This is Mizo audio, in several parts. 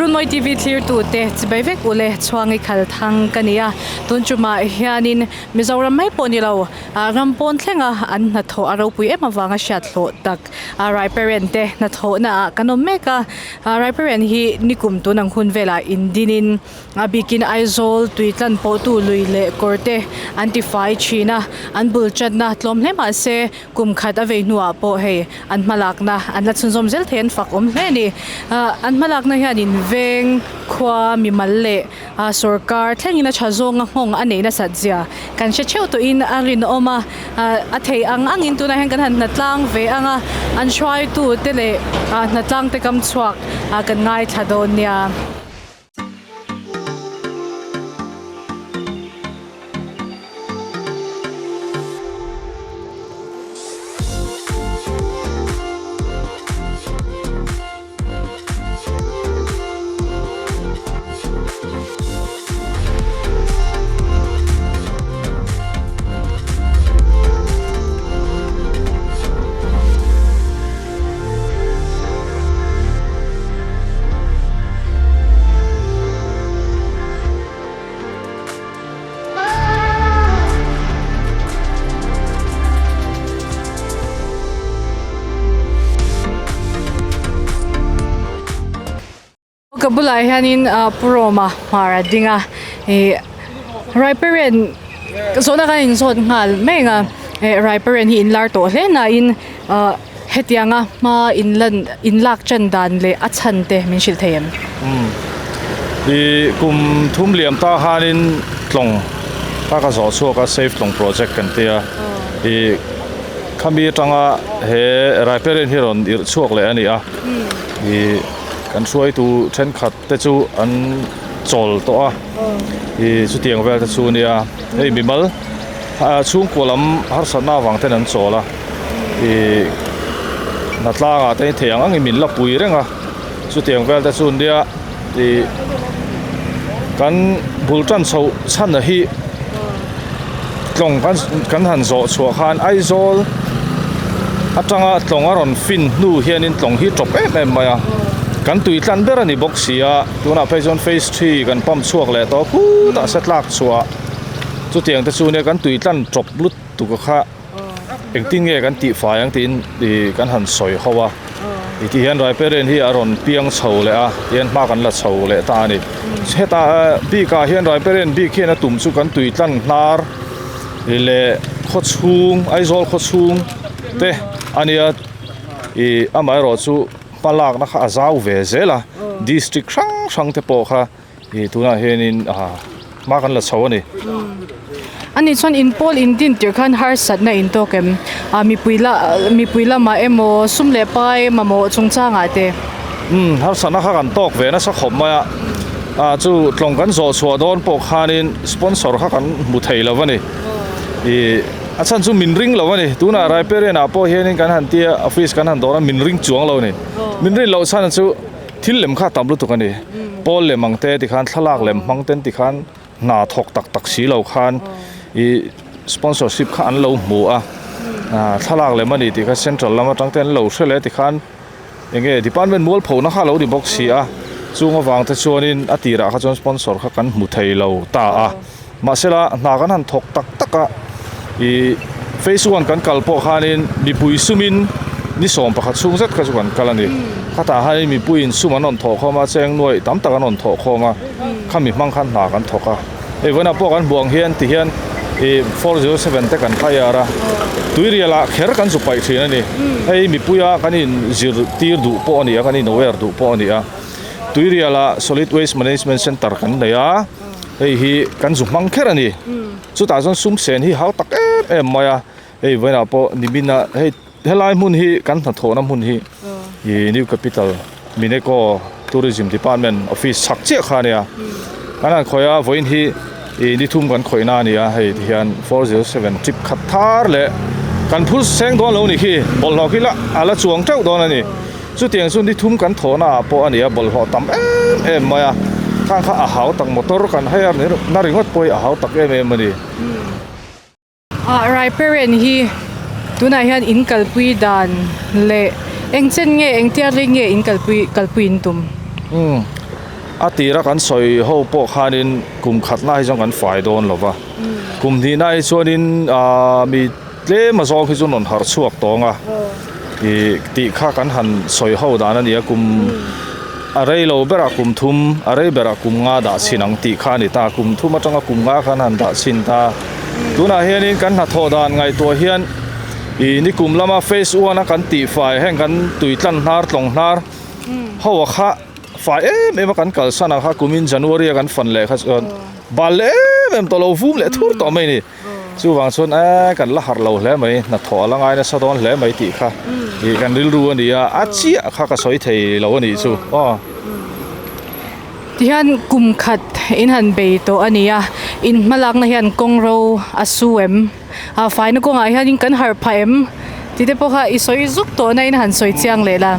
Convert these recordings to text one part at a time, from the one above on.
Runmawi TV thlirtute chibai vek ule chhuangi khal thang ka ni a, tun tumah hianin Mizoram mai pawh ni lo, ram pawn thlenga an hnathawh a ropui em avanga hriat hlawh tak Raiperen te hnathawhna ah kan awm mek a, Raiperen hi nikum tun ang hun velah indinin A bikin Aizawl tui tlan pawhtu lui leh kawr te an ti fai thin a, an bul chatna tlawm hle mah se kum khat a vei hnuah pawh hei an hmalakna an la chhunzawm zel thei an fak awm hle a ni. An hmalakna hianin veng, khua, mimal leh sawrkar thlengin a tha zawnga nghawng a neih nasat zia kan hre theuh tawhin a rinawm a, a thei ang angin tunah hian kan han hnatlang ve ang a, an hruaitu te leh hnatlang te kam chhuak kan ngaithla dawn nia. Ka bulah hianin Pu Roma hmar a ding a ih Raiperen zawhna kan inzawt nghal mai ang a eh Raiperen hi inlar tawh hle nain ah Hetianga hma in lan in lak chan dan leh a chhan te min hrilh thei em? Umm. I kum thum liam ta khanin tlawng kha ka zawh chhuak a Safe Tlawng Project kan ti a. I khami atanga he Raiperen hi rawn irh chhuak leh a ni a. I kan hruaitu thenkhat te chu an chawl tawh a. I chutiang vel te chu a nia. Hei mimal chhungkua lam harsatna avang ten an chawl a. Ih hnatlangah te thei ang angin min la pui reng a chutiang vel te chu nia ih kan bul tan chhoh chhan a hi tlawng kan kan han zawh chhuah khan Aizawl atanga tlawng a rawn fin hnu hianin tlawng hi tawp em em mai a kan tui tlan ber a ni bawk si a tunah phei chuan phase three kan pump chhuak leh tawh khutah se tlak chhuah chutiang te chu nia kan tui tlan tawp lutuk a kha. Engtin nge kan tih fai ang tiin ih kan han sawi ho a ih ti hian Raiperen hi a rawn piang chho leh a tihian hma kan la chho leh ta a ni hetah bik ah hian Raiperen bik hian a tum chu kan tui tlan hnar leh khaw chhung Aizawl khaw chhung te a nia ih amaherawh chu hma lakna kha a zau ve zel a district hrang hrang te pawh kha. Ih tunah hianin ah hma kan la chho a ni. Ani chuan in pawl in din tir khan harsatna in tawk em? Ah mipui la mipui lamah emaw sum leh pai mamawh chungchangah te. Umm harsatna kha kan tawk ve nasa khawp mai a, ah chu tlawng kan zawh chhuah dawn pawh khanin sponsor kha kan hmu thei lo a ni. Ih a chhan chu min ring lo a ni. Tunah Raiperian ah pawh hianin kan han tia office kan han dawr a min ring chuang lo a ni. Min rin loh chhan chu. Thil lem kha tam lutuk a ni. Pawl lem ang te tikhan thlalak lem hmang ten tikhan hna thawk tak tak si lo khan ih sponsorship kha an lo hmu a. Thlalak lem a ni tih kha central lam atang te an lo hre leh tikhan eng nge department mualphona kha a lo ni bawk si a. Chung avang te chuanin a tirah kha chuan sponsor kha kan hmu thei lo ta a. Mahsela hna kan han thawk tak tak a, ih phase one kan kal pawh khanin mipui sumin ni 11 chhung zet kha chu kan kal a ni. Khatah hianin mipuiin sum an rawn thawh khawm a, cheng nuaih tam tak an rawn thawh khawm a, khami hmang khan hna kan thawk a. Hei vawiinah pawh kan hmuh ang hian tihian ih 407 te kan hire a, tuirialah kher kan zu paih thin a ni. Hei mipuia kan inzirtir duh pawh a ni a, kan in aware duh pawh a ni a. Tuirialah Solid Waste Management Centre kan nei a. Hei hi kan zu hmang kher a ni. Chutah chuan sum sen hi hau tak em em mai a. Hei vawiinah pawh nimin a hei helai hmun hi kan hnathawhna hmun hi ih New Capital Mineco Tourism Department office chhak chiah kha a nia. Kan han khawih a vawiin hi ih ni thum kan khawihna a ni a hei tihian 407 trip khat thar leh kan phur seng dawn lo ni khi bawlhhlawh khi la a la chuang teuh dawn a ni. Chutiang chu ni thum kan thawhna ah pawh a ni a, bawlhhlawh tam em em mai a, khang kha a hau tak motor kan hei a na ringawt pawh hi a hau tak em em a ni. Ah Raiperen hi tunah hian in kalpui dan leh eng chen nge eng tial rei nge in kalpui kalpui in tum? Umm. A tira kan sawi ho pawh khanin kum khatna hi chuan kan fai dawn lo va, kum hnihna hi chuanin aaa mi tlem a zawng hi chu rawn harh chhuak tawng a ih tih kha kan han sawi ho dan a ni a, kum a rei lo berah kum thum a rei berah kum nga dah chhin ang tih kha a ni ta, kum thum atanga kum nga khan han dah chhin ta. Tunah hianin kan hnathawh dan ngaihtuah hian ih nikum lama phase one a kan tihfai heng kan tui tlan hnar tlawng hnar ho a kha. Fai em em a kan kalsan ang kha kumin January a kan fan leh kha chuan bal leh em em tawh lo vum leh thur tawh mai a ni. Chuvang chuan e kan la harh lo hle mai hnathawh a la ngai nasa dawn hle mai tih kha ih kan rilru a ni a, a chiah kha ka sawi thei lo a nih chu aw. Tihian kum khat in han bei tawh a ni a, in hmalakna hian kawng ro a su em? A faina kawngah hianin kan harh phah em? Tih te pawh kha i sawi zuk tawh na in han sawi chiang leh la.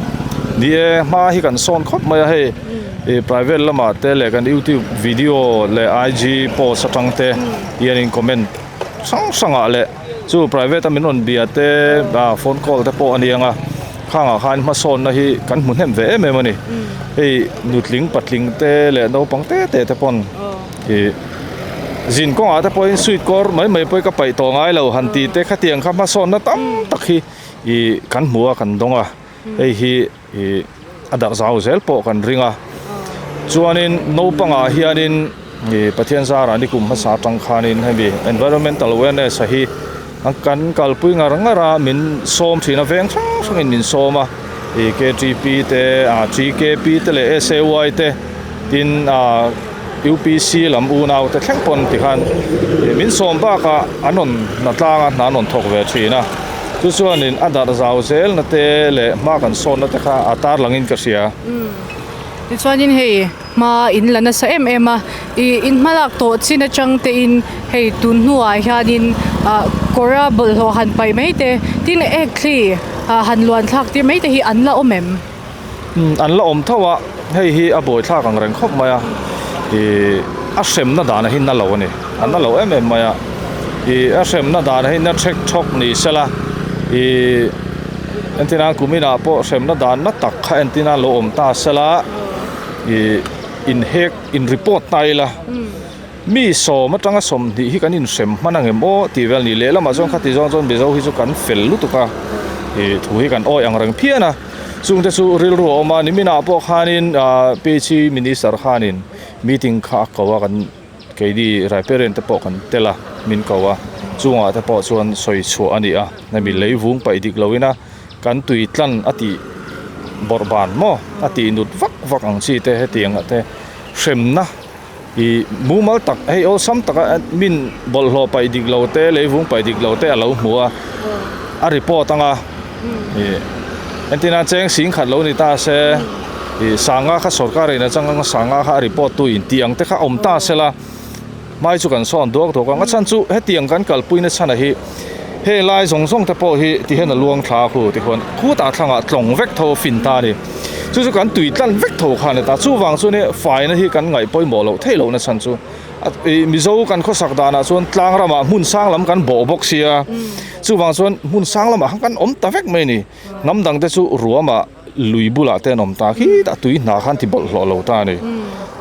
Ni e, hma hi kan sawn khawp mai a hei ih private lamah te leh kan youtube video leh IG post atang te hianin comment hrang hrangah leh chu private a min rawn bia te ah phone call te pawh a ni ang a khangah khan hmasawnna hi kan hmu hnem ve em em a ni. Hei nutling patling te leh naupang te te te pawn. Ih zin kawngah te pawhin sweet kawr mai mai pawh hi ka paih tawh ngai lo han tih te khatiang kha hmasawnna tam tak hi ih kan hmu a kan dawng a hei hi ih a darh zau zel pawh kan ring a chuanin naupangah hianin ih Pathian zarah nikum hmasa atang khanin hemi environmental awareness a hi kan kalpui ngar ngar a min sawm thin a veng hrang hrangin min sawm a ih ktp te ah gkp te leh say te tin ah. UPC lam unau te thleng pawn tikhan min sawm bakah an rawn hna tlang a, hna an rawn thawk ve thin a. Chu chuanin a darh zau zelna te leh hma kan sawnna te kha a tarlangin ka hria. Tichuanin hei hma in la nasa em em a, ih in hmalak tawh chin atang tein hei tun hnuah hianin ah kawra bawlhhlawh han paih mai te, tin ek thli ah han luan thlak tir mai te hi an la awm em? An la awm tho a, hei hi a buaithlak ang reng khawp mai a, ih a hremna dan hi na lo a ni, a na lo em em mai a, ih a hremna dan hi na ṭhek ṭhawk ni sela, ih entirnan kum inah pawh hremna dan na tak kha entirnan lo awm ta sela, ih inhek in report ta ila, mi sawm atanga sawmhnih hi kan inhrem hman ang em aw tih vel a ni, lehlamah chuan khati zawng chuan Mizo hi chu kan fel lutuk a, ih thu hi kan awih ang reng phian a. Chungte chu rilru a awm a, niminah pawh khanin PHE Minister khanin meeting kha a ko a, kan keini Raiparent te pawh kan tel a, min ko a, chungah te pawh chuan sawi chhuah a ni a, hemi leivung paih dik loin a kan tui tlan a tih bawrh ban maw a tih nut vak vak ang chi te hetiang ah te hremna ih mumal tak hei awlsam taka min bawlhhlawh paih dik lo te leivung paih dik lo te a lo hmu a a report anga ih entirna cheng sing khat lo ni ta se ih sanga kha sorkar in atang anga sanga kha a report tu in tih ang te kha awm ta sela hmai chu kan sawn duak duak ang a chhan chu hetiang kan kalpui na chhan a hi heng lai zawng zawng te pawh hi ti hian a luang thla khu ti khuan khutah thlangah tlawng vek tho a fin ta a ni chu chu kan tui tlan vek tho khan a ta chuvang chuan e faina hi kan ngaih pawimawh loh theih lohna chhan chu ih mizo kan khawsak danah chuan tlang ramah hmun sang lam kan bawh bawk sia chuvang chuan hmun sang lamah khan kan awm ta vek mai a ni hnam dang te chu ruamah. Lui bulah te an awm ta khitah tui hna khan ti bawlhhlawh lo ta a ni.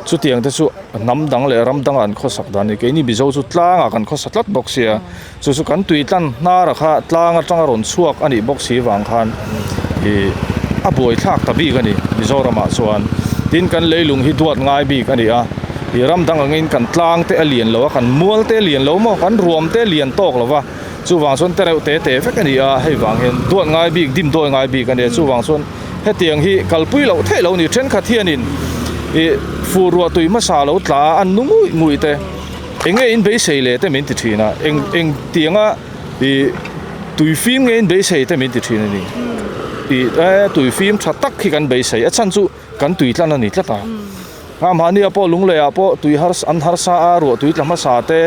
Chutiang te chu hnam dang leh ram dangah an khawsak dan a ni. Keini Mizo chu tlangah kan khawsa tlat bawk sia. Chu chu kan tui tlan hnara kha tlang atanga rawn chhuak a nih bawk si vang khan ih a buaithlak ta bik a ni Mizoramah chuan. Tin kan leilung hi duat ngai bik a ni a. Ih ram dang angin kan tlang te a lian lo a, kan mual te a lian lo maw, kan ruam te a lian tawk lo va. Chuvang chuan te reuh te te vek a ni a, hei vang hian duat ngai bik, dim dawi ngai bik a ni a, chuvang chuan hetiang hi kalpui loh theih loh a ni. Thenkhat hianin ih fur ruah tui hmasa lo tla a, an nu nguih nguih te, eng nge in beisei leh te min ti thin a, eng eng tianga ih tui fim nge in beisei te min ti thin a ni. Ih e tui fim tha tak hi kan beisei, a chhan chu kan tui tlan a ni tlat a. A mahnia pawh lungleiah pawh tui har an harsa a, ruah tui tla hmasa te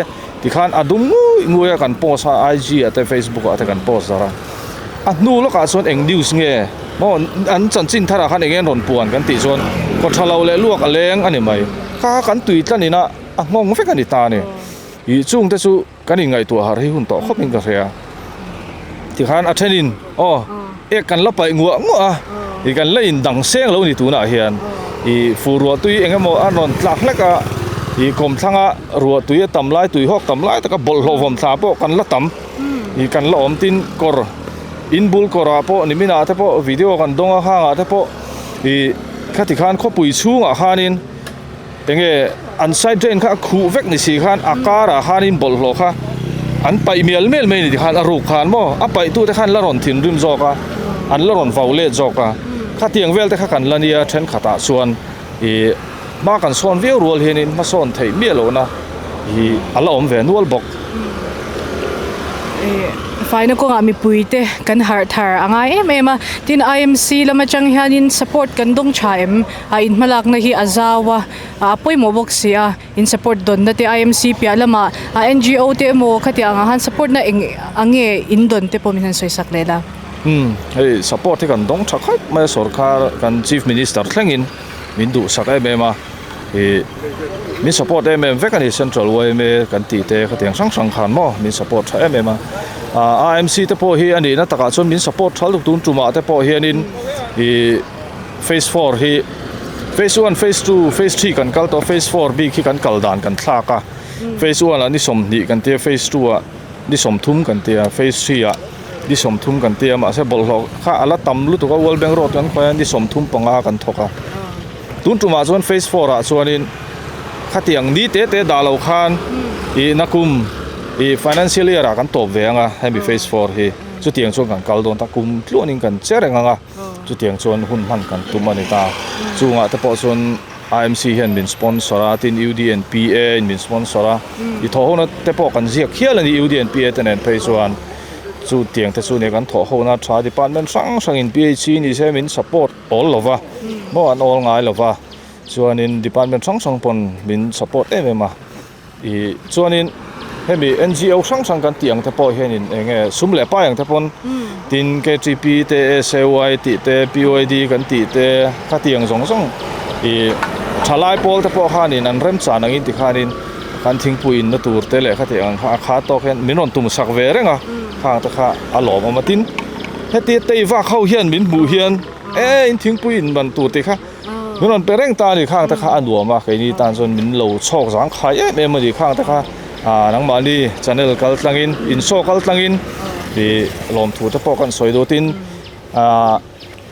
tikhan a dum ngui ngui a kan post a, IG ah te Facebook ah te kan post darh a. A hnu lawkah chuan eng news nge maw an chanchin tharah khan eng nge an rawn puan kan tih chuan kaw tha lo leh luak a leng a ni mai. Kha kha kan tui tlan ina a nghawng vek a ni ta a ni. Ih chungte chu Kan inngaihtuah harh hi hun tawh khawpin ka hria. Tikhan a thenin aw ek kan la paih nguah nguah a, ih kan la indang seng lo ni tunah hian. Ih fur ruah tui eng emaw a rawn tlak hlek a, ih kawmthlanga ruah tui a tam lai tui hawk tam lai taka bawlhhlawh vawm thla pawh kan la tam ih kan la awm tin kawr in bul kawrah pawh niminah te pawh video kan dawng a hangah te pawh ih khati khan khawpui chhungah khanin eng nge an side drain kha a khuh vek ni si khan a karah khanin bawlhhlawh kha an paih mial mial mai a ni tikhan a ruk khan maw a paih tute khan la rawn thinrim zawk a an la rawn vau let zawk a khatiang vel te kha kan la nia thenkhatah chuan ih hma kan sawn viau rual hianin hmasawn theih miah lohna ih a la awm ve nual bawk. Faina kawngah mipui te kan harh thar a ngai em em a tin IMC lam atang hianin support kan dawng tha em a in hmalakna hi a zau a a pawimawh bawk si a in support dawnna te IMC piah lamah a NGO te emaw khatiang ang han support na eng ang nge in dawn te pawh min han sawi sak leh la. Umm hei support hi kan dawng tha khawp mai a sorkar kan chief minister thlengin min duhsak em em a ih min support em em vek a ni central yma kan tih te khatiang hrang hrang khan maw min support tha em em a ah IMC te pawh hi a nihna takah chuan min support tha lutuk tun tumah te pawh hianin ih. Phase four hi phase one phase two phase three kan kal tawh a phase four bik hi kan kal dan kan thlak a phase one ah ni sawmhnih kan tia phase two ah ni sawmthum kan tia phase three ah ni sawmthum kan tia mahse bawlhhlawh kha a la tam lutuk a World Bank road kan khawi a ni sawmthum panga kan thawk a tun tumah chuan phase four ah chuanin khatiang ni te te dah loh khan ih nakum ih financial year ah kan tawp ve ang a hemi phase four hi chutiang chuan kan kal dawn ta kum tluanin kan che reng ang a. Chutiang chuan hun hman kan tum a ni ta. Chungah te pawh chuan IMC hian min sponsor a, tin UDNPA in min sponsor a. I thawh hona te pawh kan ziak hial a ni UDNPA te nen phei chuan. Chutiang te chu nia kan thawh hona tha department hrang hrangin PHC ni se min support awl lo va, maw an awl ngai lo va. Chuanin department hrang hrang pawn min support em em a. Ih chuanin hemi NGO hrang hrang kan tih ang te pawh hianin eng nge sum leh pai ang te pawn tin KTP te SAY tih te PYD kan tih te khatiang zawng zawng ih thalai pawl te pawh khanin an remchan angin tikhanin kan thingpui inna tur te leh khatiang ang kha a kha tawk hian min rawn tum sak ve reng a khang te kha a lawmawm a tin heti tei vak ho hian min hmuh hian e in thingpui in ban tur tih kha. Min rawn pe reng ta a ni khang te kha a nuam a keini tan chuan min lo chhawk zang khai em em a ni khang te kha ah nangmahni channel kal tlangin in show kal tlangin ih lawmthu te pawh kan sawi dut in ah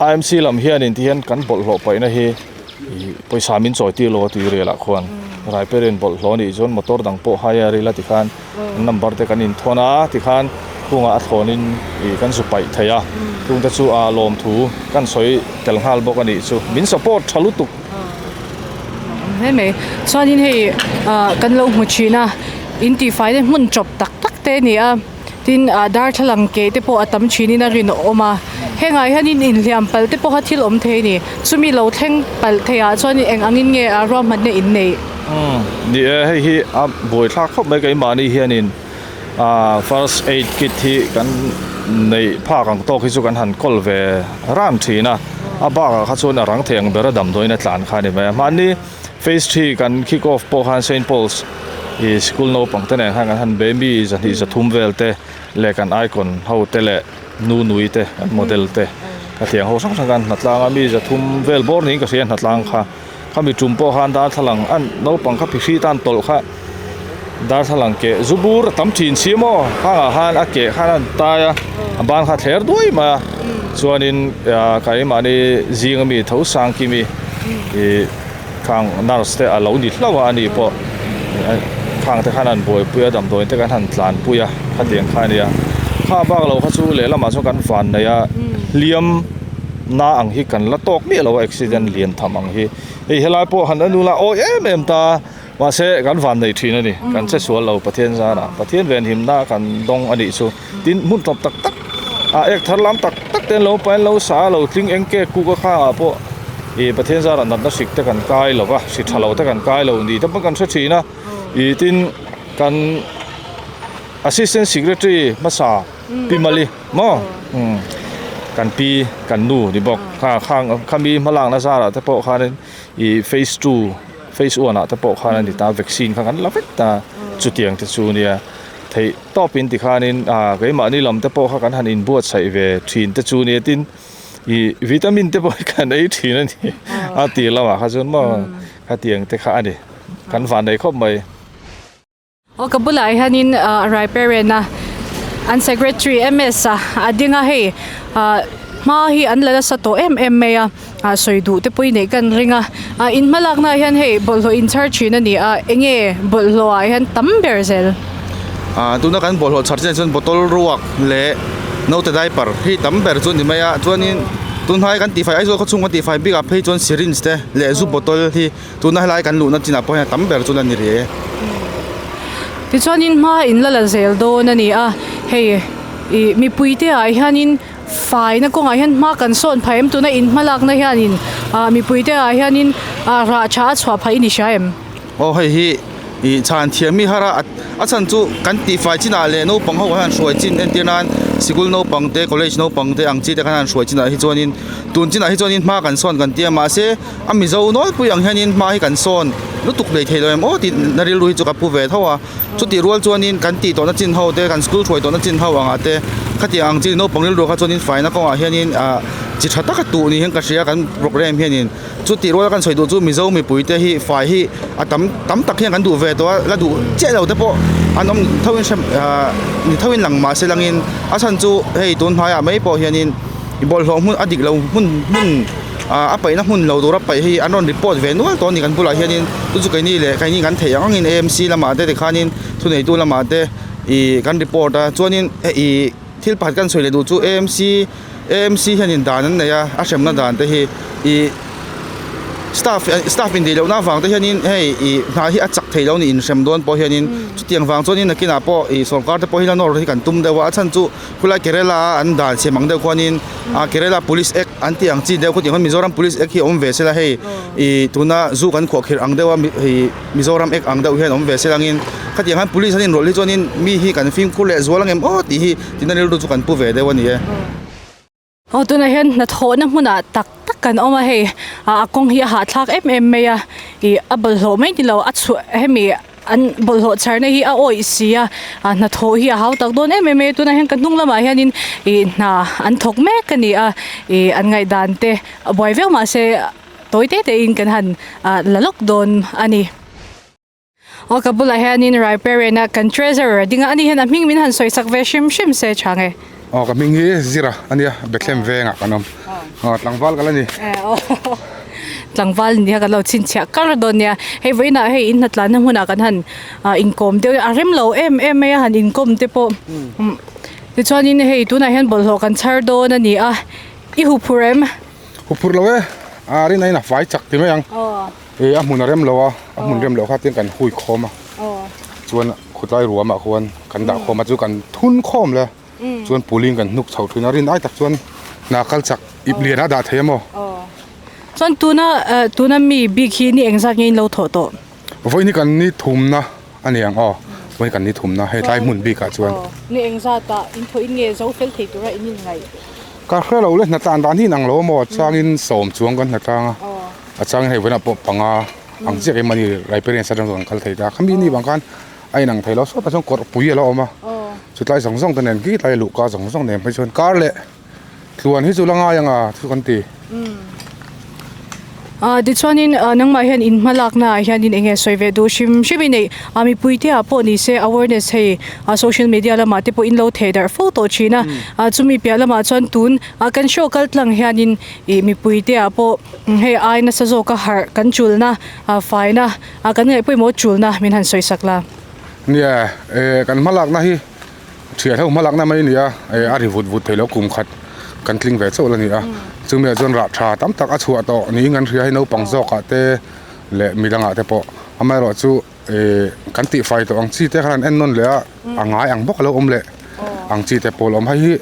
IMC lam hianin ti hian kan bawlhhlawh paihna hi ih pawisa min chawi tir lo a tui rial ah khuan Raiperin bawlhhlawh a nih chuan motor dang pawh hai a ril a ti khan. Number te kan inthawn a tikhan kungah a thlawnin ih kan zu paih thei a chungte chu a lawmthu kan sawi tel nghal bawk a nih chu min support tha lutuk. Hle mai chuanin hei ah kan lo hmu thin a in tihfai te hmun chawp tak tak te a ni a tin ah darthlalang ke te pawh a tam thinin a rinawm a hengah hianin inhliam palh te pawha thil awm thei a ni chumi lo thleng palh theih ah chuan eng angin nge a ruahmanna in neih. Ni e, hei hi a buaithlak khawp mai keimahni hianin ah first aid kit hi kan neih phak ang tawk hi chu kan han kawl ve ran thin a, a bakah kha chuan a rang thei ang bera damdawiin a tlan kha a ni mai a, hmanni phase three kan kick off pawh khan Saint Paul's ih school naupang te nen khan kan han be mi zahnih zathum vel te leh kan icon ho te leh nu nui te kan model te ka tiang ho hrang hrang khan hnatlang a mi zathum vel bawr niin ka hria hnatlang kha. Khami tum pawh khan darthlalang a naupang kha phihri tan tawlh kha darthlalang keh zu bur a tam thin si maw khangah khan a keh khan a tai a a ban kha a thler duai mai a chuanin ah keimahni zing ami tho sang kimi ih khang nurse te a lo ni hlauh a ani pawh khang te khan an buaipui a damdawiin te kan han tlanpui a khatiang kha a nia kha bak lo kha chu lehlamah chuan kan van nei a hliam. Na ang hi kan la tawk miah lo a accident lian tham ang hi hei helai pawh han en ula awi em em ta mahse kan van nei thin a ni kan che sual lo Pathian zara Pathian venhimna kan dawng a nih chu tin hmun tawp tak tak ah ek thar lam tak tak te an lo pain lo sa a lo tling eng ke kuk a khangah pawh ih Pathian zara natna hrik te kan kai lo va hri tha lo te kan kai lo ni te pawh kan hre thin a ih tin kan assistant secretary hmasa. Pi Mali maw umm kan pi kan nu ni bawk kha khang khami hmalakna zarah te pawh khanin ih phase two phase one ah te pawh khan a ni ta vaccine kha kan la vek ta chutiang te chu nia theih tawpin tikhanin ah keimahni lam te pawh kha kan han inbuatsaih ve thin te chu nia tin. Ih vitamin te pawh hi kan ei thin a ni. A tir lamah kha chuan maw khatiang te kha a ni. Kan vannei khawp mai. Aw ka bulah hianin Raiparena an secretary MS a a ding a hei ah hma hi an la nasa tawh em em mai a ah sawi duh te pawh i neih kan ring a ah in hmalakna ah hian hei bawlhhlawh in chhar thin a ni a eng nge bawlhhlawh ah hian tam ber zel. Ah tuna kan bawlhhlawh chhar chin ah chuan bottle ruak leh naute diaper hi tam ber chu a ni mai a chuanin tunhnai kan tihfai Aizawl khawchhung kan tihfai bikah phei chuan syringe te leh zu bottle hi Tuna helai kan luhna chinah pawh hian a tam ber chu la ni rih e. Tichuanin hma in la la zel dawn a ni a, hei ih mipuite ah hianin faina kawngah hian hma kan sawn phah em tuna in hmalakna hianin ah mipuite ah hianin ah rah tha a chhuah phah i ni hria em? Aw hei hi ih chhan thiam mi har a, a chhan chu kan tihfai chinah leh naupang ho hian hruai chin entir nan sikul naupang te college naupang te ang chi te khan an hruai chinah hi chuanin tun chinah hi chuanin hma kan sawn kan ti a mahse A Mizo nawlpui ang hianin hma hi kan sawn lutuk hlei thei lo em aw tih na rilru hi chu ka pu ve tho a, chutih rual chuanin kan tih tawhna chin ho te kan school hruai tawhna chin ho angah te khatiang ang chi naupang rilru kha chuanin faina kawngah hianin ah chi tha taka tuh niin ka hria kan programme hianin chutih ruala kan sawi duh chu Mizo mipui te hi fai hi a tam tam tak hian kan duh ve tawh a la duh chiah lo te pawh an awm tho in hre ah ni tho in lang mahse langin a chhan chu hei tun hmaiah mai pawh hianin bawlhhlawh hmun a dik lo hmun hmun. Ah a paihna hmun lo tura paih hi an rawn report ve nual tawh a ni kan bulah hianin chu chu keini leh keini kan theih ang angin AMC lamah te tikhanin thuneitu lamah te ih kan report a chuanin ih thil pakhat kan sawi leh duh chu AMC AMC hianin dan an nei a a hremna dan te hi ih staff staff indeih lohna avang te hianin hei ih hna hi a chak thei lo a ni inhrem dawn pawh hianin chutiang vang chuanin nakinah pawh ih sawrkar te pawh hi la nawr hi kan tum deuh a a chhan chu khulai Kerala a an dan siam ang deuh khuanin ah Kerala police act an tih ang chi deuh khawtiang khuan Mizoram police act hi a awm ve sela hei ih tuna zu kan khuahkhirh ang deuh a ih Mizoram act ang deuh hian awm ve sela angin khatiang khan police an inrawlh hi chuanin mi hi kan fimkhur leh zual ang em aw tih hi tina rilru chu kan pu ve deuh a ni e. Aw tunah hian hnathawhna hmunah tak tak kan awm a hei ah a kawng hi a hahthlak em em mai a ih a bawlhhlawh mai ni lo a chhuah hemi an bawlhhlawh chharna hi a awih si a ah hnathawh hi a hau tak dawn em em mai a tunah hian ka hnung lamah hianin ih hna an thawk mek a ni a ih an ngaihdan te a buai viau mahse tawi te te in kan han ah la lawk dawn a ni. Aw ka bulah hianin Raiparena kan treasurer a ding a, ani hian a hming min han sawi sak ve hrim hrim se tha nge. Aw ka hming hi Zira a nia, Bethlehem vengah kan awm. Aw tlangval ka la ni. Tlangval nia kan lo chhinchhiah kar dawn nia. Hei vawiinah hei in hnatlanna hmunah kan han inkawm deuh a, a rem lo em em mai a han inkawm te pawh. Tichuanin hei tunah hian bawlhhlawh kan chhar dawn a ni a, i huphur em? Huphur lo e, a rin aiin a fai chak ti mai ang. Ih a hmun a rem lo a, a hmun rem loh kha tin kan hui khawm a, chuan khutlai ruamah khuan kan dah khawm a chu kan thun khawm le, chuan puling kan hnuk chho thin a, rin ai tak chuan hna kal chak ip lian a dah thei a maw? Chuan tuna tuna mi bik hi ni engzat nge in lo thawh tawh? Vawiin hi kan ni thumna a ni ang aw, vawiin kan ni thumna hei tlai hmun bikah chuan. Ni engzatah in thawh in nge zo fel thei tura in inngaih? Ka hre lo le, hnatlan dan hi inang lo a maw? Changin sawm chuang kan hnatlang a. A chang hei vawiinah pawh panga ang chiah em ani raiparents atang chuan kan kal thei ta khami ni vang khan a inang thei lo sawtah chuan kawrh pui a lo awm a chutlai zawng zawng te nen khi tlai luhka zawng zawng nen phei chuan kar leh tluan hi chu la ngai anga chu kan ti. Ah tichuanin nangmah hian in hmalakna ah hianin eng nge sawi ve duh hrim hrim i neih a mipui te ah pawh ni se awareness hei social media lamah te pawh in lo theh darh fo tawh thin a ah chumi piah lamah chuan tun ah kan show kal tlang hianin ih mipui te ah pawh hei ai nasa zawka harh kan chulna ah faina ah kan ngaih pawimawh chulna min han sawi sak la. Nia eh kan hmalakna hi thian ho hmalakna mai a ni a eh a ri vut vut thei lo kum khat kan tling ve chauh la ni a chumi ah chuan rah tha tam tak a chhuah tawh niin kan hria hei naupang zawkah te leh midangah te pawh amaherawhchu eh kan tihfai tawh ang chi te khan an en nawn leh a a ngai ang bawk a lo awm leh ang chi te pawh a awm hei hi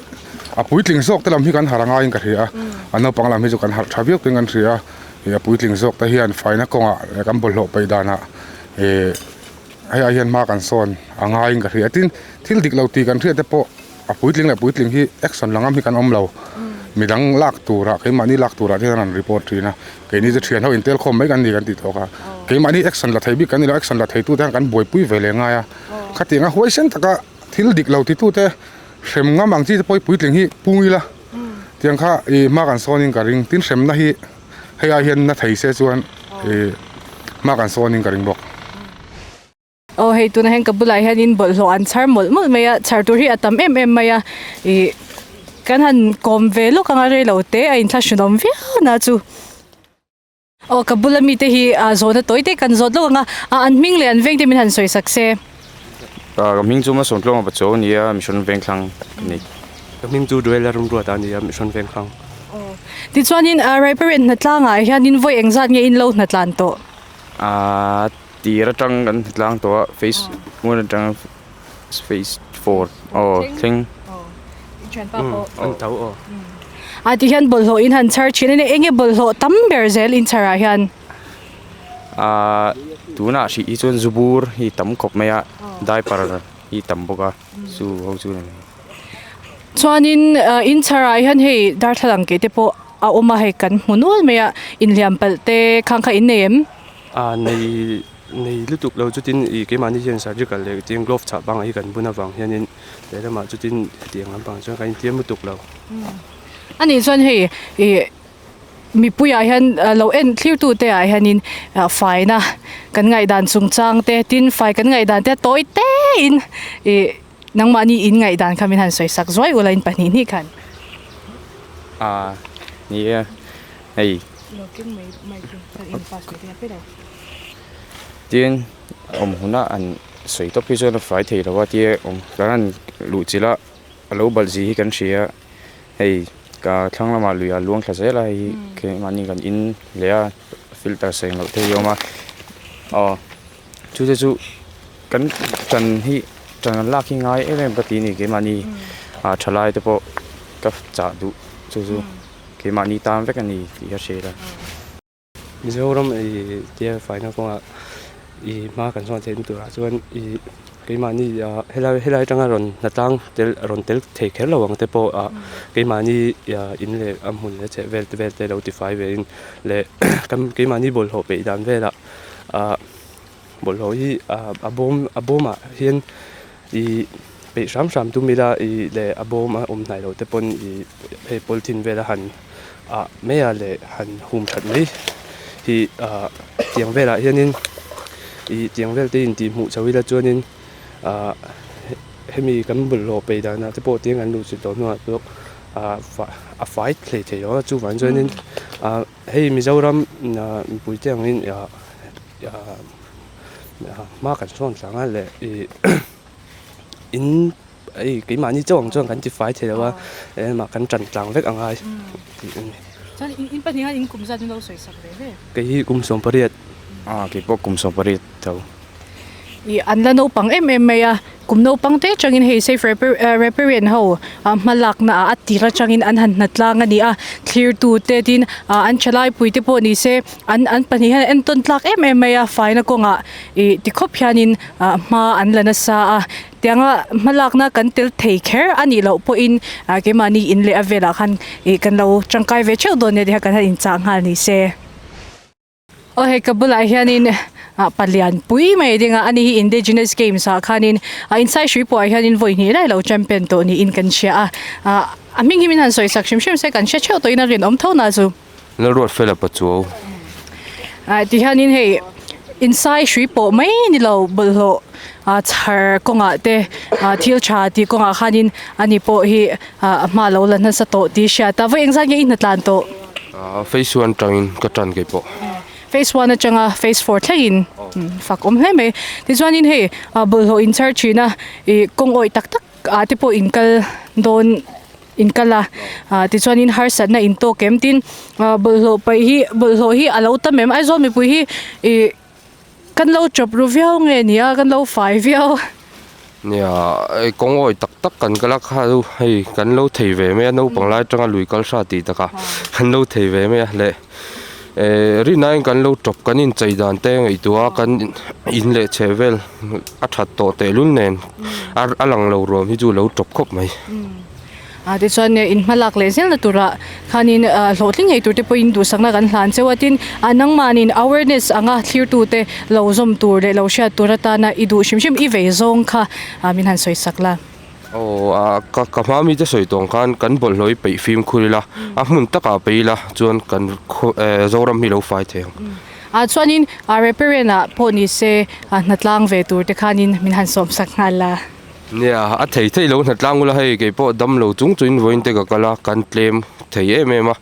a puitling zawk te lam hi kan harh a ngaiin ka hria a a naupang lam hi chu kan harh tha viau pawhin kan hria a ih a puitling zawk te hian faina kawngah leh kan bawlhhlawh peih danah eh hei ai hian hma kan sawn a ngaiin ka hria tin thil dik lo tih kan hriat te pawh a puitling leh puitling hi action la ngam hi kan awm lo midang lak turah keimahni lak turah te hian an report thin a keini chu thian ho intel khawm mai kan ni kan tih tawk a keimahni action la thei bik kan ni lo action la thei tu te hian kan buaipui ve leh ngai a khatiang a huaisen taka thil dik lo ti tu te hrem ngam ang chi te pawh hi puitling hi pung ila tiang kha ih hma kan sawn in ka ring tin hremna hi. Hei ai hian na thei se chuan ih hma kan sawn in ka ring bawk. Aw hei tunah hian ka bulah hianin bawlhhlawh an chhar mawlh mawlh mai a chhar tur hi a tam em em mai a ih kan han kawm ve lawk anga reilo te a inthlahrunawm viau na chu aw ka bula mite hi ah zawhna tawi te kan zawt lawk anga ah an hming leh an veng te min han sawi sak se. Ah ka hming chu Masawmtluanga Pachuau a ni a Mission Vengthlang a ni. Ka hming chu Duela Rumruata a ni a Mission Vengthlang. Aw tichuanin ah Raiparent hnatlangah hianin vawi engzat nge in lo hnatlan tawh? Ah. Tir atang kan tlang tawh a phase one atang phase four aw thleng. An tho aw. A ti hian bawlhhlawh in han chhar thin a ni enge bawlhhlawh tam ber zel in chhar ah hian. Ahh tunah hrih hi chuan zubur hi tam khawp mai a diaper hi tam bawk a chu ho chu a ni. Chuanin in chhar ah hian hei darthlalang keh te pawh a awm a hei kan hmu nual mai a inhliam palh te khang kha in nei em? A nei nei lutuk lo chutin ih keimahni hian surgical leh tiang glove chah bangah hi kan bun avang hianin lehlamah chutin hetiang lampang chuan kan intiam lutuk lo. A nih chuan hei ih mipuiah hian lo en thlir tu te ah hianin faina kan ngaihdan chungchang te tin fai kan ngaihdan te tawi te in ih nangmahni in ngaihdan kha min han sawi sak zuai ula in pahnih hnih khan. A ni e hei. Tin awm huna an sawi tawp hi chuan a fai thei lo a tia awm kan han luh chilh a a lo balh zia hi kan hria a hei ka thlang lamah lui a luang thla zel a hei hi keimahni kan in leh a filter seng loh te hi a awm a aw chu te chu kan tan hi tan an lak hi ngai em em ka ti a ni keimahni ah thalai te pawh ka chah duh chu chu. Keimahni tan vek a ni tih ka hria a. Mizoram i tia faina kawngah i hma kan sawn theihna turah chuan i keimahni ah helai helai atanga rawn hnatlang tel rawn tel thei kher lo ang te pawh ah keimahni in leh a hmun leh chheh vel te vel te lo tifai ve in leh kan keimahni bawlhhlawh peih dan velah ah bawlhhlawh hi a bawm a bawmah hian Ih peih hram hram tum ila ih leh a bawm a awm hnai loh te pawn ih hei polythene vel a han ah mai a leh han hum that mai hi ah tiang velah hianin ih tiang vel te intih hmuh chho ila chuanin ah hemi kan bawlhhlawh peih danah te pawh tiang an luh chilh tawh hnuah pawh ah a fai hlei thei lo a chuvang chuanin ah hei Mizoram mipui te angin ah ah. Hma kan sawn tlang a leh ih in hei keimahni chauh ang chuan kan ti fai thei lo a eng kan tan tlang vek a ngai tih a ni. Chuan in pahnih hian in kum zat in lo sawi sak ve ve. Kei hi kum 18. Ah kei pawh kum 18 tho. Ih an la naupang em em mai a kum naupang te atangin hei safe reparian ho hma lakna ah a tir atangin an han hna tlang a ni a thlir tu te tin an thalai pui te pawh ni se. An an pahnih hian en tawn tlak em em mai a faina kawngah ih ti khawp hianin ah hma an la nasa a tianga hma lakna kan tel thei kher a nih loh pawhin ah keimahni in leh a velah khan ih kan lo tangkai ve theuh dawn nia tih kha kan han inchah nghal ni se. Aw hei ka bulah hianin ah palian pui mai a ding a ani hi indigenous games ah khanin ah insai hrui pawh ah hianin vawi hnih lai lo champion tawh niin kan hria a ah a hming hi min han sawi sak hrim hrim se kan hre theuh tawhin a rinawm tho na chu. Lalruat Fela Pachuau. Ah tihianin hei insai hrui pawh mai ni lo bawlhhlawh ah chhar kawngah te ah thil tha tih kawngah khanin ani pawh hi ah hma lo la nasa tawh tih hriat a vawi engzat nge i hnatlan tawh? Ah phase one atangin ka tan kei pawh. Phase one atanga phase four thlengin fak awm hle mai. Tichuanin hei ah bawlhhlawh inchhar thin a ih kawng awih tak tak ah te pawh inkal dawn. In kal a ah tichuanin harsatna in tawk em tin ah bawlhhlawh paih hi bawlhhlawh hi a lo tam em Aizawl mipui hi ih kan lo chawp ru viau nge ni a kan lo fai viau. Nia hei kawng awi tak tak kan kal a kha chu hei kan lo thei ve mai a naupang lai atanga lui kal hra tih takah kan lo thei ve mai a leh eh rinaiin kan lo chawp kan inchei dan te ngaihtuah a kan in leh chheh vel a that tawh tehlul nen a lang lo ruam hi chu a lo chawp khawp mai. Ah tichuan in hma lak leh zelna turah khanin ah hlawhtling ngei tur te pawhin duhsakna kan hlan cheu a tin ah nangmanin awareness anga thlirtute lo zawm tur leh lo hriat tur atana i duh hrim hrim i vei zawng kha ah min han sawi sak la. Aw a ka ka hma mite sawi tawng khan kan bawlhhlawh hi peih fimkhur ila a hmun takah peih ila chuan kan khaw eh Zoram hi lo fai thei ang. Ah chuanin ah Reperian ah pawh ni se ah hnatlang ve tur te khanin min han sawm sak nghal la. Nia a thei thei lo hnatlang ula hei kei pawh dam lo chung chuin vawiin te ka kal a kan tlem thei em em a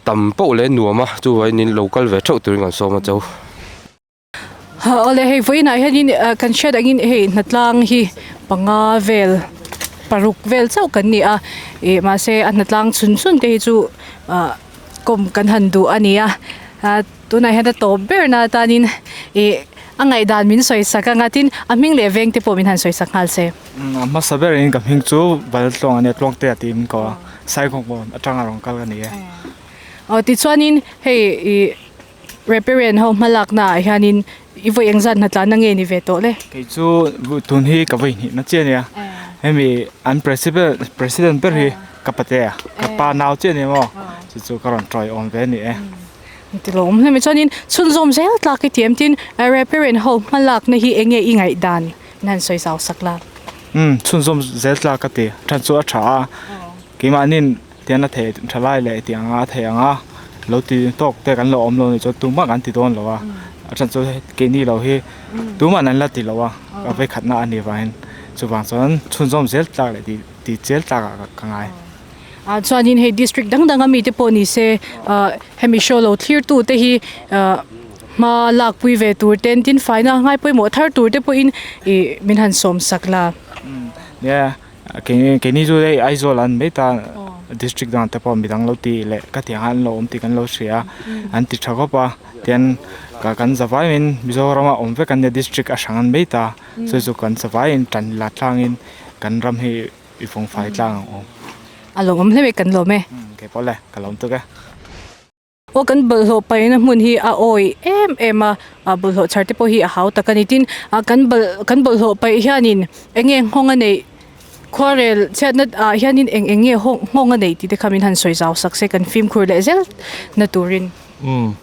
tam poh leh nuam a chuvangin in lo kal ve theuh turin kan sawm a cho. Awle hei vawiinah hianin kan hriat angin hei hnatlang hi panga vel paruk vel chauh kan ni a ih mahse a hnatlang chhun chhun te hi chu ah kawm kan han duh a ni a ah tunah hian a tawp ber na atanin ih a ngaihdan min sawi sak anga tin a hming leh veng te pawh min han sawi sak nghal se. A hmasa berin ka hming chu Valtluang a nia Tluangte a tih min ko a Saikhawngkawn atanga rawn kal ka ni e. Aw tichuanin hei ih. Reperian ho hmalakna ah hianin i vawi engzat hnatlanna nge ni ve tawh le? Kei chu tun hi ka vawi hnihna chiah ania. Hemi an president president ber hi ka patea ka pa nau chiah ania maw chu chu ka rawn tawi awm ve a ni e. Ti lawm hle mai chuanin chhunzawm zel tlak i ti em tin Reperian ho hmalakna hi enge i ngaihdan in han sawi zau sak la? Umm chhunzawm zel tlak ka ti than chu a tha a keimahnin Tian a thei tha lai leh tiang a thei ang a, lo ti tawk te kan lo awm lo nih chuan tumah kan ti dawn lo a, a then chu keini lo hi tumah an la ti lo a, ka vei khatna a nih vangin chuvang chuan chhunzawm zel tlak leh tih tih zel tlak ah ka ngai. Ah chuanin hei district dang dang ami te pawh ni se ah hemi show lo thlir tu te hi ah hma lak pui ve tur ten tin faina ngai pawimawh thar tur te pawhin ih min han sawm sak la. Nia Keini chu hei Aizawl an mai ta district dangah te pawh midang lo ti leh ka tih ang an lo awm tih kan lo hria a an ti tha khawp a tian kan zavaiin Mizoram a awm vek an nia district a hrang an mai ta chu chu kan zavaiin tan la tlangin kan ram hi i fawng fai tlang ang awm. A lawmawm hle mai kan lawm e. Keipawh le ka lawm tuk e. Aw kan bawlhhlawh paihna hmun hi a awi em em a ah bawlhhlawh chhar te pawh hi a hau tak a ni tin ah kan bawlh kan bawlhhlawh paih hianin eng nge nghawng a neih khuarel chhiatna ah hianin eng eng nge hawng nghawng a neih tih te kha min han sawi zau sak se kan fimkhur leh zel na turin. Umm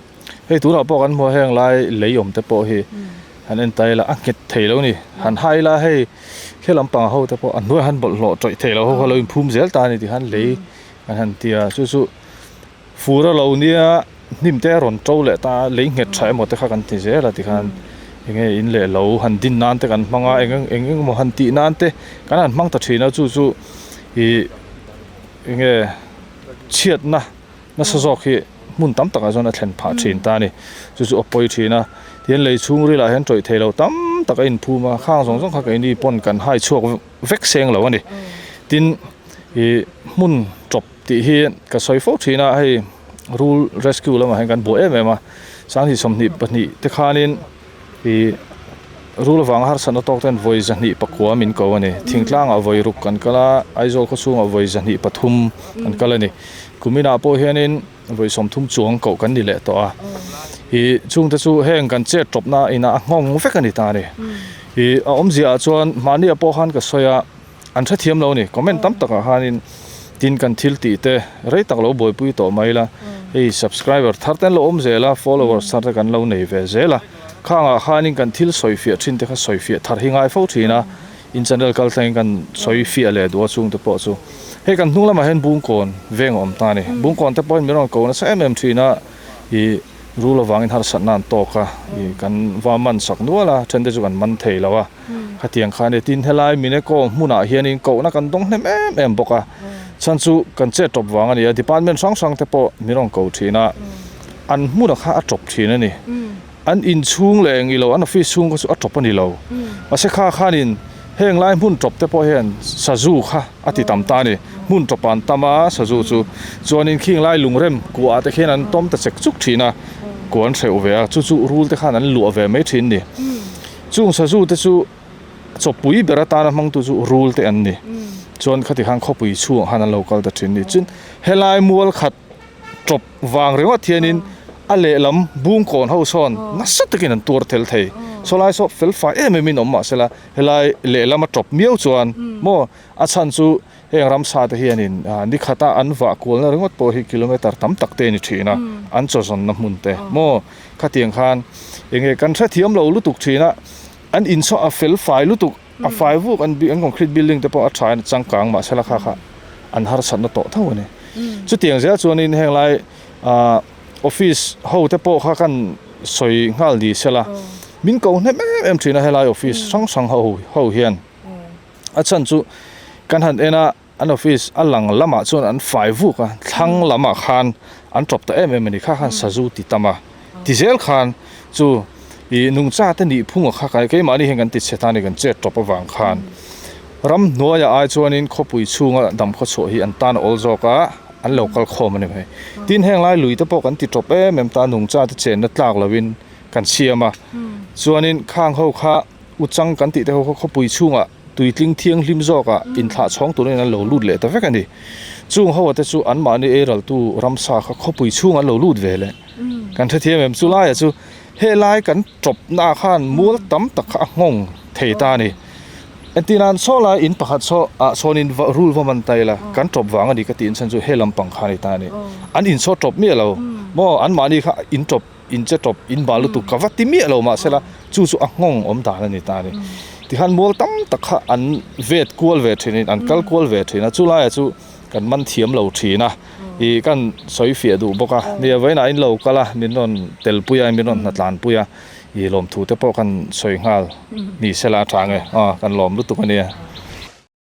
hei tunah pawh kan hmu a heng lai lei awm te pawh hi han en ta ila a nghet thei lo a ni han hai ila hei he lampang ho te pawh a hnuaiah han bawlhhlawh tawih thei lo ho kha lo inphum zel ta a ni ti khan lei an han ti a chu chu. Fur a lo nia hnim te a rawn to leh ta a, lei nghet tha emaw te kha kan ti zel a tikhan eng nge in leh lo han din nan te kan hmang a eng eng emaw han tih nan te kan han hmang ta thin a chu chu ih eng nge chhiatna nasa zawk hi hmun tam takah chuan a thlen phah thin ta a ni chu chu a pawi thin a tihian lei chhungril ah hian tawih thei lo tam tak a inphum a khang zawng zawng kha keini pawn kan hai chhuak vek seng lo a ni tin ih hmun tawp. Tih hi ka sawi fo thin a, hei rul rescue lamah hian kan buai em em a, sanghnih 22 te khanin ih rul avanga harsatna tawk ten vawi 209 min ko a ni, thingtlangah vawi ruk kan kal a, Aizawl khawchhungah vawi 203 kan kal a ni, kuminah pawh hianin vawi 30 chuang koh kan ni leh tawh a, ih chungte chu heng kan chet tawpna inah a nghawng vek a ni ta a ni, ih a awmzia ah chuan mahni ah pawh khan ka sawi a. An hrethiam lo a ni. Comment tam takah khanin tin kan thil tih te rei tak lo buaipui tawh mai ila, hei subscriber thar te an lo awm zel a, followers thar te kan lo nei ve zel a, khangah khanin kan thil sawifiah thin te kha sawifiah thar hi ngai fo thin a, in channel kal thlengin kan sawifiah leh duh a chhung te pawh chu. Hei kan hnung lamah hian Bungkawn veng a awm ta a ni. Bungkawn te pawhin min rawn ko nasa em em thin a, ih rul avangin harsatna an tawk a, ih kan va man sak nual a, then te chu kan man thei lo a. Khatiang khan e tin helai Mineko hmunah hianin kohna kan dawng hnem em em bawk a, chhan chu kan chet tawp vang a ni a, department hrang hrang te pawh min rawn ko thin a, an hmunah kha a tawp thin a ni, an inchhung leh eng ilo an office chhung kha chu a tawp a ni lo, mahse kha khanin heng lai hmun tawp te pawh hian sazu kha a ti tam ta a ni, hmun tawp an tam a sazu chu, chuanin khing lai lungrem kuah te khian an tawm ta chek chuk thin a, kuah an hreuh ve a, chu chu rul te khan an luah ve mai thin a ni. Chung sazu te chu chawpui ber atana hmangtu chu rul te an ni. Chuan khati khan khawpui chhungah khan an lo kal ta thin a ni. Chuan helai mual khat tawp vang ringawt hianin a lehlam bungkawn ho sawn nasa takin an tuar tel thei. Sawlai saw fel fai em em in awm mahsela helai lehlam a tawp miau chuan maw a chhan chu heng ramsa te hianin ni khata an vah kualna ringawt pawh hi kilometer tam tak te a ni thin a, an chawzawnna hmun te maw. Khatiang khan eng nge kan hrethiam lo lutuk thin a, an inchhuah a fel fai lutuk A fai vuk an an concrete building te pawh a tha in a changkang mahsela kha kha an harsatna tawh tho a ni. Chutiang zel chuanin heng lai ah office ho te pawh kha kan sawi nghal ni sela min ko hnem em em thin a helai office hrang hrang ho ho hian a chhan chu kan han en a an office a lang lamah chuan an fai vuk a thlang lamah khan an tawp ta em em a ni kha khan sazu ti tam a ti zel khan chu ih nungcha te nih phung a kha kai keimahni hian kan ti chhe ta a ni kan chet tawp avang khan ramhnuaiah ai chuanin khawpui chhunga dam khaw chhuah hi an tan a awl zawk a an lo kal khawm a ni mai tin heng lai lui te pawh kan ti tawp em em ta nungcha te chenna tlak lovin kan siam a chuanin khang ho kha uchang kan tih te ho kha khawpui chhungah tuitling thianghlim zawkah inthlah chhawng turin an lo lut leh ta vek a ni. Chung ho te chu anmahni eiraltu ramsa kha khawpui chhung an lo lut ve leh. Kan hrethiam em chu laiah chu helai kan tawpna khan mual tam tak kha a nghawng thei ta a ni. Entir nan saw lai in pakhat saw ah sawnin rul va man ta ila kan tawp vang a ni ka tih inchhan chu he lampang kha a ni ta a ni. An insaw tawp miah lo maw anmahni kha in tawp in che tawp in bal lutuk ka va ti miah lo mahsela chu chu a nghawng awm dan a ni ta a ni. Tikhan mual tam tak kha an vet kual ve thin in an kal kual ve thin a chulaiah chu kan man thiam lo thin a ih kan sawi fiah duh bawk a nia vawiinah in lo kal a min rawn tel pui a min rawn hna tlan pui a ih lawmthu te pawh kan sawi nghal ni sela a tha ang e aw kan lawm lutuk a nia.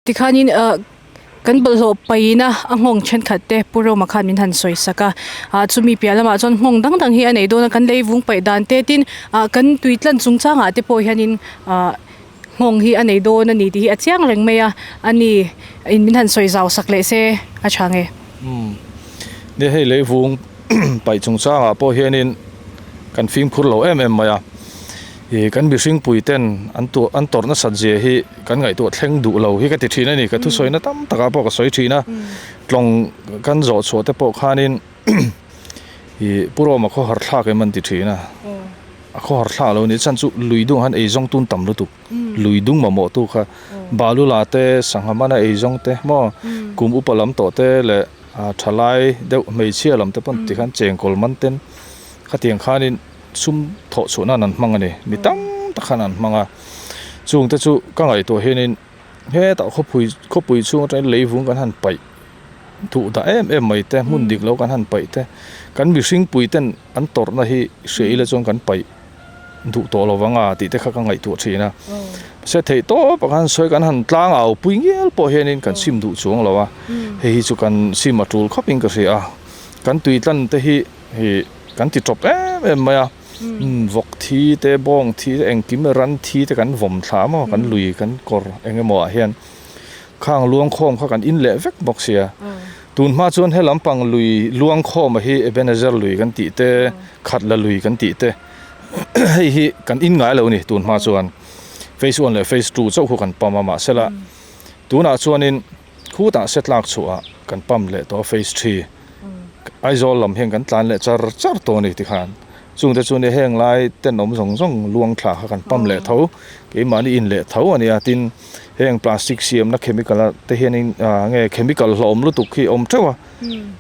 Tikhanin ah kan bawlhhlawh paihna a nghawng thenkhat te Pu Roma khan min han sawi sak a, ah chumi piah lamah chuan nghawng dang dang hi a nei dawn a, kan lei vung paih dan te tin ah kan tui tlan chungchangah te pawh hianin ah nghawng hi a nei dawn a ni tih hi a chiang reng mai a, a ni in min han sawi zau sak leh se a tha nge. Umm nia hei lei vung paih chungchangah pawh hianin kan fimkhur lo em em mai a. Ih kan mihring pui ten an tuah an tawrh nasat zia hi kan ngaihtuah thleng duh lo hi ka ti thin a ni ka thusawina tam takah pawh ka sawi thin a tlawng kan zawh chhuah te pawh khanin ih Pu Roma khawhar thlak em an ti thin a a khawhar thlak lo ni chhan chu lui dung han eizawng tun tam lutuk lui dung mamawh tu kha balula te sangha mana eizawng te maw kum upa lam tawh te leh thalai deuh hmeichhia lam te pawn tikhan chengkawl man ten khatiang khanin. Sum thawh chhuah nan an hmang a ni. Mi tam tak khan an hmang a. Chung te chu ka ngaihtuah hianin hetah khawpui khawpui chhung atangin leivung kan han paih duh dah em em mai te hmun dik lo kan han paih te kan mihring pui ten an tawrhna hi hria ila chuan kan paih duh tawh lo vang a tih te kha ka ngaihtuah thin a. Mahse theih tawp ah khan sawi kan han tlang au pui ngial pawh hianin kan sim duh chuang lo a. Hei hi chu kan sim a tul khawp in ka hria a. Kan tui tlan te hi hei. Kan ti tawp em em mai a, vawk thi te, bawng thi te, engkim ran thi te kan vawm thla maw, kan lui kan kawr eng emaw ah hian khang luangkhawm kha kan in leh vek bawk sia. Tun hma chuan he lampang lui luangkhawm a hi Ebenezer lui kan tih te, Khatla lui kan tih te hei hi kan in ngai lo a ni tun hma chuan. Phase one leh phase two chauh khu kan pump a mahsela tunah chuanin khutah setlak chhuah kan pump leh tawh a phase three. Aizawl lam hian kan tlan leh char char tawh a ni tikhan chungte chu nia heng lai tenawm zawng zawng luang thla kha kan pump leh tho keimahni in leh tho a nia tin heng plastic siamna chemical a te hianin ah nge chemical hlawm lutuk hi a awm teuh a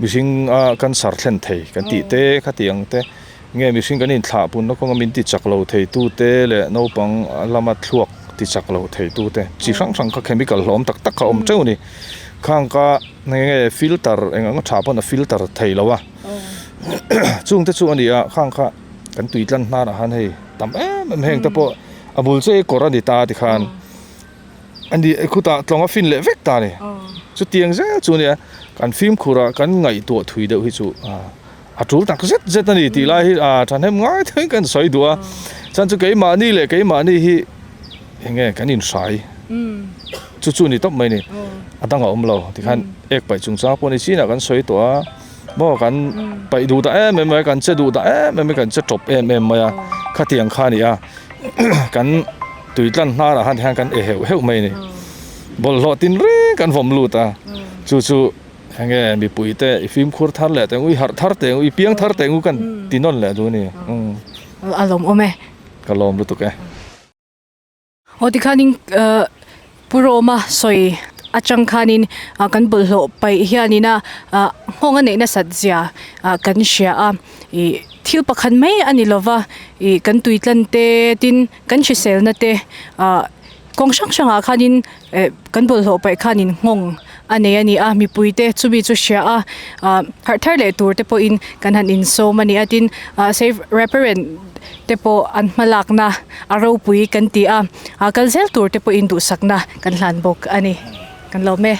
mihring a cancer thlen thei kan tih te khatiang te nge mihring kan inthlah punna kawnga min ti chak lo thei tu te leh naupang lama thluak ti chak lo thei tu te chi hrang hrang kha chemical hlawm tak tak kha a awm teuh a ni khang ka. Nge nge filter eng ang tha pawn a filter thei lo a chung te chu a ni a khang kha kan tui tlan hnar ah khan hei tam em em heng te pawh a bul che kawr a ni ta tikhan a ni khutah tlawng a fin leh vek ta a ni chutiang zel chu a nia kan fimkhur a kan ngaihtuah thui deuh hi chu a tul tak zet zet a ni tih lai hi ah thahnem ngai thei kan sawi duh a chuan chu keimahni leh keimahni hi eng nge kan inhrai chu chu a ni tawp mai a ni a dang a awm lo tikhan ek paih chungchang pawh ni chinah kan sawi tawh a maw kan paih duh ta em em mai a kan che duh ta em em mai a kan che tawp em em mai a khatiang kha a ni a kan tui tlan hnarah khan tikhan kan e heuh heuh mai a ni bawlhhlawh tin reng kan vawm lut a chu chu. Enge mipui te i fimkhur thar leh teng u, i harh thar teng u, i piang thar teng u kan ti nawn leh duh a ni. A lawm awm e. Ka lawm lutuk e. Aw tikhanin Pu Roma sawi atang khanin kan bawlhhlawh paih hianin a nghawng a neih nasat zia kan hria a, ih thil pakhat mai a ni lova ih kan tui tlan te tin kan hriselna te ah. kawng hrang hrangah khanin eh kan bawlhhlawh paih khanin nghawng a nei a ni a mipui te chumi chu hria a ah harh thar leh tur te pawhin kan han insawm a ni a tin ah save reparent te pawh an hma lakna a ropui kan ti a ah kal zel tur te pawhin duhsakna kan hlan bawk a ni kan lawm e.